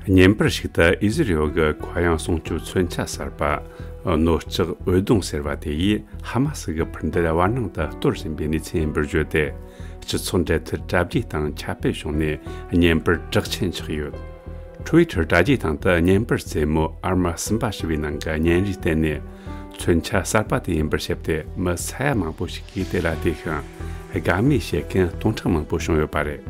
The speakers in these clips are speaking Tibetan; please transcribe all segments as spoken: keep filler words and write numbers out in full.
བརྙན་པར་ཞིག་ཏུ་ཨི་ཟི་རི་ཡོལ་གྱི་མཁའ་དབྱིངས་སྲུང་སྐྱོབ་མཚོན་ཆ་གསར་པ་ནོར་ལྕགས་འོད་སྡོང་ཟེར་བ་དེ་ཡིས་ཧ་མ་སི་གི་འཕུར་མདེལ་བར་སྣང་དུ་གཏོར་བཞིན་པའི་གནས་ཚུལ་ཡིན་པར་བརྗོད་དེ། སྤྱི་ཚོགས་འབྲེལ་མཐུད་དྲ་རྒྱའི་སྟེང་ཁྱབ་སྤེལ་བྱུང་ནས་བརྙན་པར་གྲགས་ཆེན་ཆགས་ཡོད། Twitter དྲ་རྒྱའི་སྟེང་དུ་བརྙན་པར་རྩེད་མོ་ཨར་མ་གསུམ་པ་ཞེས་པའི་ནང་གི་བརྙན་རིས་བསྟན་ནས། མཚོན་ཆ་གསར་པ་དེ་ཡིན་པར་བཤད་དེ། མི་ས་ཡ་མང་པོ་ཞིག་གིས་དེ་ལ་བལྟས་ཤིང་། དགའ་མོས་བྱེད་མཁན་སྟོང་ཕྲག་མང་པོ་བྱུང་ཡོད་པ་རེད།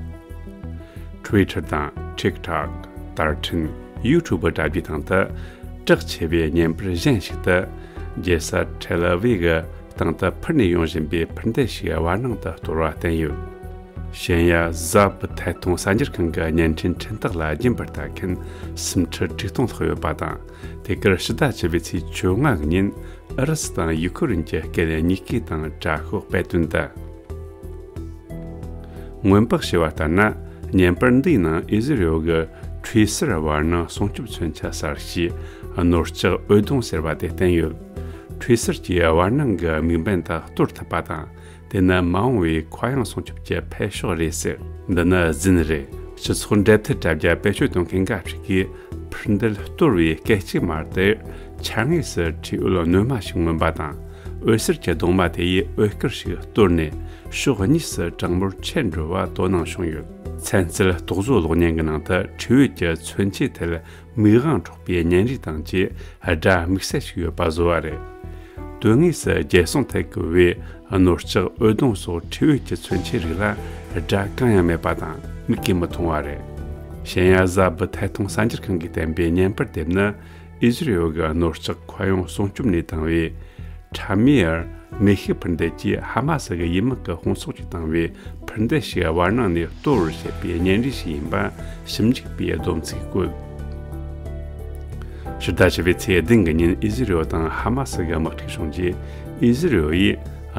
Twitter དང་TikTok དར་ཕྲན་YouTube དྲ་རྒྱའི་སྟེང་དུ་གྲགས་ཆེ་བའི་བརྙན་པར་གཞན་ཞིག་ཏུ། རྒྱལ་ས་ཐེལ་ཨ་ཝི་གི་སྟེང་དུ་འཕུར་ནས་ཡོང་བཞིན་པའི་འཕུར་མདེལ་ཞིག་བར་སྣང་དུ་གཏོར་བ་བསྟན་ཡོད། ཞན་ཡ་གཟའ་བུ་ཐད་གཏོང་གསར་འགྱུར་ཁང་གི་བརྙན་འཕྲིན་འཕྲིན་སྟེགས་ལ་རྒྱུན་པར་ལྟ་མཁན་སུམ་ཁྲི་དྲུག་སྟོང་ལྷག་ཡོད་པ་དང་། དེ་གར་ཕྱི་ཟླ་བཅུ་པའི་ཚེས་བཅོ་ལྔ་ཉིན་ཨུ་རུ་སུ་དང་ཡུ་ཁུ་རེན་གྱི་སྐད་གཉིས་ཀའི་སྟེང་དྲ་ཤོག་སྤེལ་དོན་དུ། སྔོན་དཔག་བྱས་པ་ལྟར་ན། བརྙན་པར་འདིའི་ནང་ཨི་ཟི་རི་ཡོལ་གྱི་འཕྲུལ་གསར་བར་སྣང་སྲུང་སྐྱོབ་མཚོན་ཆ་གསར་ཞེས་ནོར་ལྕགས་འོད་སྡོང་ཟེར་བ་དེ་བསྟན་ཡོད། འཕྲུལ་གསར་གྱིས་བར་སྣང་གི་དམིགས་འབེན་དག་གཏོར་ཐུབ་པ་དང་། དེ་ནི་མ་འོངས་པའི་མཁའ་དབྱིངས་སྲུང་སྐྱོབ་ཀྱི་འཕེལ་ཕྱོགས་རེད་ཟེར། འདི་ནི་རྫུན་རེད། སྤྱི་ཚོགས་འབྲེལ་མཐུད་དྲ་རྒྱ་བེད་སྤྱོད་གཏོང་མཁན་འགའ་ཞིག་གིས་འཕུར་མདེལ་གཏོར་བའི་སྐད་ཅིག་མ་དེར་ཆ་དངོས་སུ་འཕྲུལ་འོད་སྣོན་མ་ཞིག་མངོན་པ་དང་། འོད་ཟེར་གྱི་གདུང་མ་དེ་ཡིས་འོད་སྐུར་ཞིག་གཏོར་ནས་ཕྱོགས་གཉིས་སུ་གྲང་མོར་ཆད་འགྲོ་བ་དོ་སྣང་བྱུང་ཡོད། ཚན་རྩལ་རྟོག་བཟོ་གློག་བརྙན་གྱི་ནང་དུ་འཕྲུལ་འོད་ཀྱི་མཚོན་ཆའི་ཐད་མིག་དབང་འཕྲོག་པའི་བརྙན་རིས་དང་བཅས་སྒྲ་དམིགས་བསལ་ཞིག་ཡོད་པ་བཟོ་བ་རེད། དོན་དངོས་སུ་རྒྱལ་སྲུང་ཐད་ཀྱི་བའི་ནོར་ལྕགས་འོད་སྡོང་སོགས་འཕྲུལ་འོད་ཀྱི་མཚོན་ཆའི་རིགས་ལ་སྒྲ་གང་ཡང་མེད་པ་དང་མིག་གིས་མི་མཐོང་བ་རེད། ཞན་ཡ་གཟའ་བུ་ཐད་གཏོང་གསར་འགྱུར་ཁང་གིས་བསྟན་པའི་བརྙན་པར་དེབ་ནི་ཨི་ཟི་རི་ཡོལ་གྱི་ནོར་ལྕགས་མཁའ་དབྱིངས་སྲུང་སྐྱོབ་ནས་བཏང་བའི་ཁྲ་མི་ཡར་མེ་ཤུགས་འཕུར་མདེལ་གྱིས་ཧ་མ་སི་གི་ཡུལ་དམག་གི་དཔུང་ཚོགས་ཀྱིས་བཏང་བའི་འཕུར་མདེལ་ཞིག་བར་སྣང་ནས་གཏོར་བར་བྱེད་པའི་བརྙན་རིས་ཤིག་ཡིན་པ་ཞིབ་འཇུག་པས་སྡོམ་ཚིག་བཀོད། ཕྱི་ཟླ་བཞི་པའི་ཚེས་བདུན་གྱི་ཉིན་ཨི་ཟི་རི་ཡོལ་དང་ཧ་མ་སི་གི་དམག་འཁྲུག་བྱུང་རྗེས། ཨི་ཟི་རི་ཡོལ་ཡིས་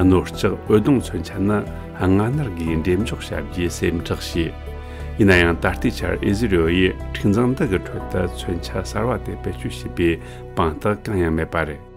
ནོར་ལྕགས་འོད་སྡོང་མཚོན་ཆ་ནི་སྔ་ནར་གྱིས་འགྲེམས་འཇོག་བྱ་རྒྱུའི་སེམས་ཁྲལ་བྱས། ཡིན་ན་ཡང་ད་ལྟའི་ཆར་ཨི་ཟི་རི་ཡོལ་ཡིས་འཁྲུག་འཛིང་འདི་གི་ཁྲོད་དུ་མཚོན་ཆ་གསར་བ་དེ་བེད་སྤྱོད་བྱས་པའི་དཔང་རྟགས་གང་ཡང་མེད་པ་རེད།